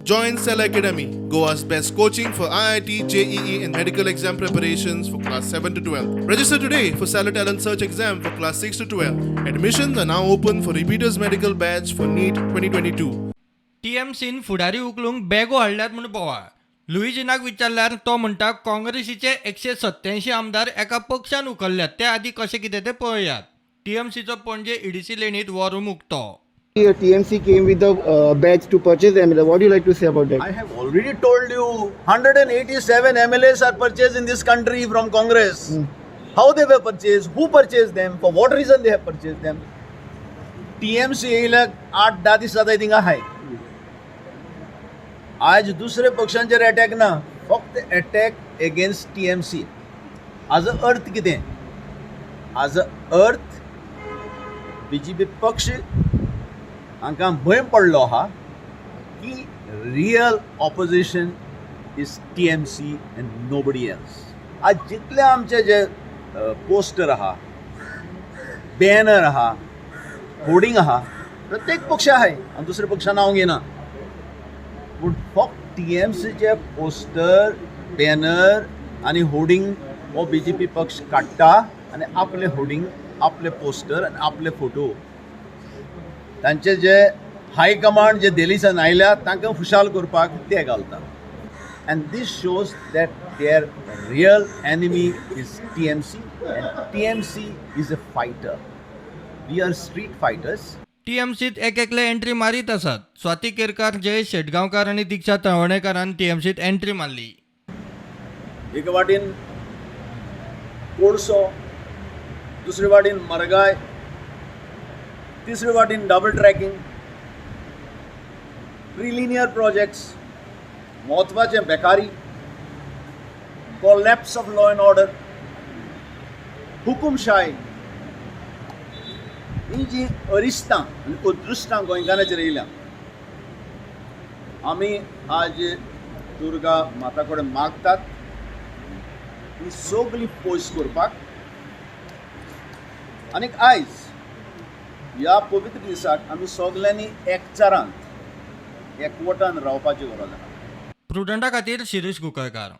Join Cell Academy, Goa's best coaching for IIT, JEE, and medical exam preparations for class 7 to 12. Register today for Stellar Talent Search exam for class 6 to 12. Admissions are now open for repeaters medical batch for NEET 2022. टीएमसीन फुडारी उखलूंक बॅगो हाडल्यात म्हूण बोवाळ. लुईजिनाक विचारल्यार तो म्हणटा, काँग्रेसीचे 187 आमदार एका पक्षान उखल्ल्यात. ते आदी कशें कितें तें पळयात. टीएमसीचो पणजे ईडीसी लेणीत वॉर रूम उक्तो. TMC came with the badge to purchase the MLA. What do you like to say about that? I have already told you, 187 MLAs are purchased in this country from Congress. How they were purchased, who purchased them, for what reason they have purchased them. TMC येयल्याक 8-10 दीस जाताय थिंगा आहाय. आयज दुसरे पक्षांचेर attack ना, फक्त attack against TMC. हाजो अर्थ कितें? हाजो अर्थ बीजेपी पक्ष हांकां भंय पडलो आहा की real opposition is TMC and nobody else. आज जितले आमचे जे पोस्टर आहा, बॅनर आहा, होर्डिंग आहा, प्रत्येक पक्ष आहाय. हांव दुसऱ्या पक्षा नांव घेना, पूण फक्त टीएमसीचे पोस्टर, बॅनर आनी होर्डिंग हो बीजेपी पक्ष काडटा आनी आपले होर्डिंग, आपले पोस्टर आनी आपले फोटो तांचे जे हाय कमांड जे दिल्लीसान आयल्या तांकां खुशाल करपाक ते घालता. And this shows that their real enemy is TMC, and TMC is a fighter. We are street fighters. टीएमसीत एक एकले एंट्री मारीत आसात. स्वाती केरकार, जयेश शेटगांवकार आनी दीक्षा तळवणेकारान टीएमसीत एंट्री मारली. एके वाटेन कोळसो, दुसरे वाटेन मरगाय, तिसरे वाटेन डबल ट्रॅकिंग, प्रिलिनियर प्रोजेक्ट्स, म्हत्वाचें बेकारी, collapse of law and order, हुकुमशाय, ही जी अरिश्टां आनी अदृश्टां गोंयकाराचेर येयल्या, आमी आज दुर्गा माता कडेन मागतात ही सगळी पयस करपाक. आनीक आयज ह्या पवित्र दिसाक आमी सगल्यांनी एकचारान, एकवटान रावपाची गरज आसा. प्रुडंटा खातीर शिरीष कुंकळकार.